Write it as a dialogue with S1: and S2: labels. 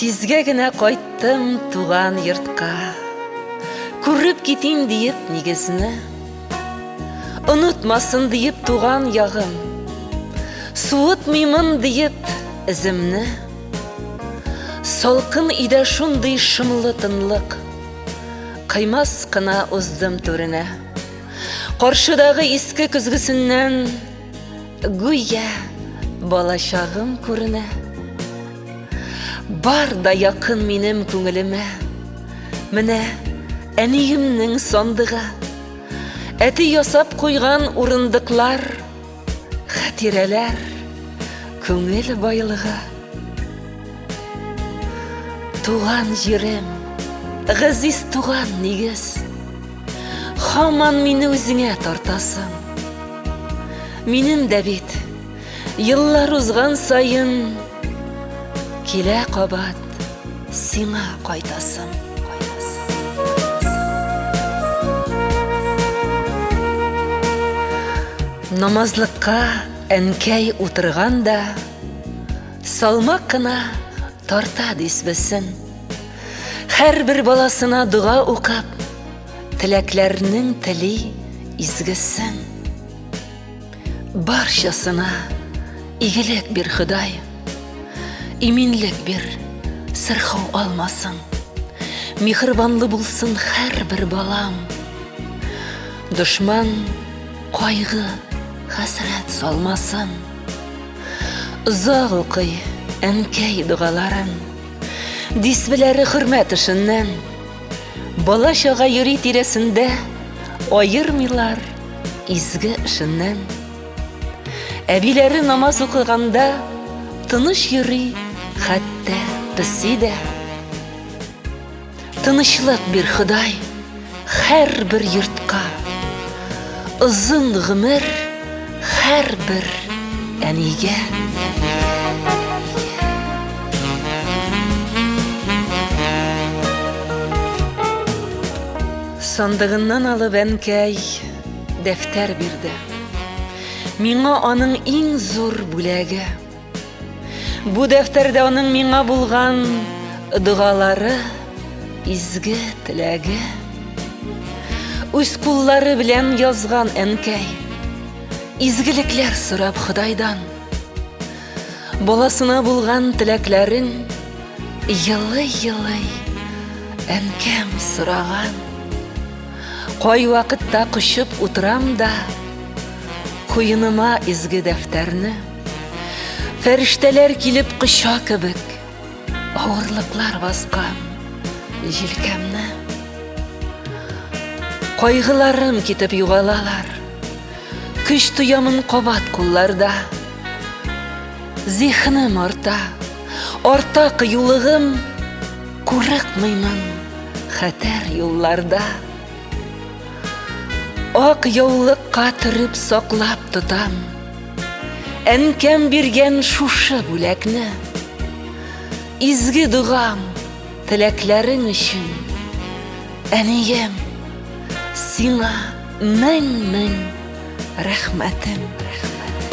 S1: Тизгә генә кайттым туган йортка. Күреп китим диеп нигезне. Онытмасын диеп туган ягым. Суытмыймын диеп эземне. Салкын өйдә шундый шомлы тынлык. Кыймас кына уздым түренә. Каршыдагы иске көзгесеннән гүя балачагым күренә. Бар да якын минем күңелемә. Менә әниемнең сандыгы. Әти ясап куйган урындыклар, хатирәләр, күңел байлыгы. Туган җирем, газиз туган нигез. Хаман мине үзеңә тартасың. Минем дә бит еллар узган саен килә кабат сиңа кайтасым. Намазлыкка әнкәй утырган да салмак кына тарта дисбесен. Һәрбер баласына дога укып, теләкләрнең тели изгесен. Барчасына игелек бир, Ходай. Иминлек бир, сырхау алмасын. Михрибанлы булсын һәрбер балам. Дошман кайгы, хәсрәт салмасын. Озак укый әнкәй догаларын. Дисбеләре хөрмәт эшеннән. Бала-чага йөри тирәсендә, аермыйлар изге эшеннән. Әбиләре намаз укыганда тыныч йөри, хәтта песи дә. Тынычлык бир, Ходай, һәрбер йортка. Озын гомер һәрбер әнигә. Сандыгыннан алып әнкәй дәфтәр бирде. Миңа аның иң зур бүләге. Бу дәфтәрдә аның миңа булган догалары, изге теләге. Үз куллары белән язган әнкәй. Изгелекләр сорап Ходайдан. Баласына булган теләкләрен елый-елый әнкәм сораган. Кай вакытта кочып утырам да, куеныма изге дәфтәрне. Фәрештәләр килеп коча кебек, авырлыклар баскан җилкәмне. Кайгыларым китеп югалалар, көч тоямын кабат кулларда. Зиһенем арта, арта кыюлыгым, курыкмыймын хәтәр юлларда. Ак яулыкка төреп саклап тотам. Әнкәм биргән шушы бүләкне. Изге догам, теләкләрең өчен. Әнием, сиңа мең-мең рәхмәтем. Рәхмәтем.